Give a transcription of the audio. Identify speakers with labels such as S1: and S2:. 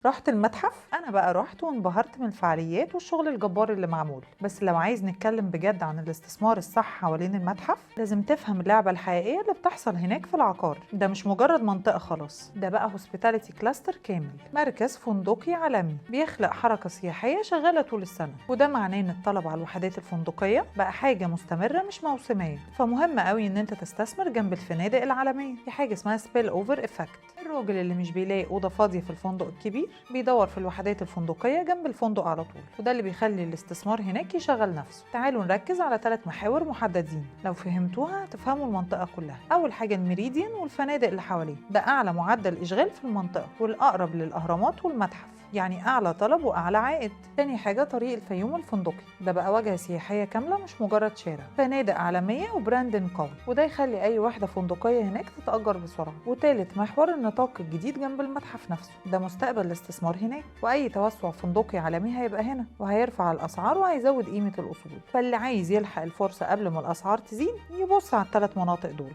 S1: رحت المتحف؟ انا بقى رحت وانبهرت من الفعاليات والشغل الجبار اللي معمول. بس لو عايز نتكلم بجد عن الاستثمار الصح حوالين المتحف، لازم تفهم اللعبة الحقيقية اللي بتحصل هناك في العقار. ده مش مجرد منطقة خلاص، ده بقى hospitality cluster كامل، مركز فندقي عالمي بيخلق حركة سياحية شغالة طول السنة. وده معناه ان الطلب على الوحدات الفندقية بقى حاجة مستمرة مش موسمية. فمهم قوي ان انت تستثمر جنب الفنادق العالمية. في حاجة اسمها spillover effect. الراجل اللي مش بيلاقي أوضة فاضية في الفندق الكبير بيدور في الوحدات الفندقية جنب الفندق على طول، وده اللي بيخلي الاستثمار هناك يشغل نفسه. تعالوا نركز على 3 محاور محددين، لو فهمتوها تفهموا المنطقة كلها. أول حاجة الميريديان والفنادق اللي حواليه، ده أعلى معدل إشغال في المنطقة والأقرب للأهرامات والمتحف، يعني أعلى طلب وأعلى عائد. تاني حاجة طريق الفيوم الفندقي، ده بقى واجهة سياحية كاملة مش مجرد شارع، فنادق عالمية و branding قوي، وده يخلي أي وحدة فندقية هناك تتأجر بسرعة. وتالت محور النطاق الجديد جنب المتحف نفسه، ده مستقبل الاستثمار هناك، وأي توسع فندقي عالمي هيبقى هنا وهيرفع الأسعار وهيزود قيمة الأصول. فاللي عايز يلحق الفرصة قبل ما الأسعار تزيد يبص على ال3 مناطق دول.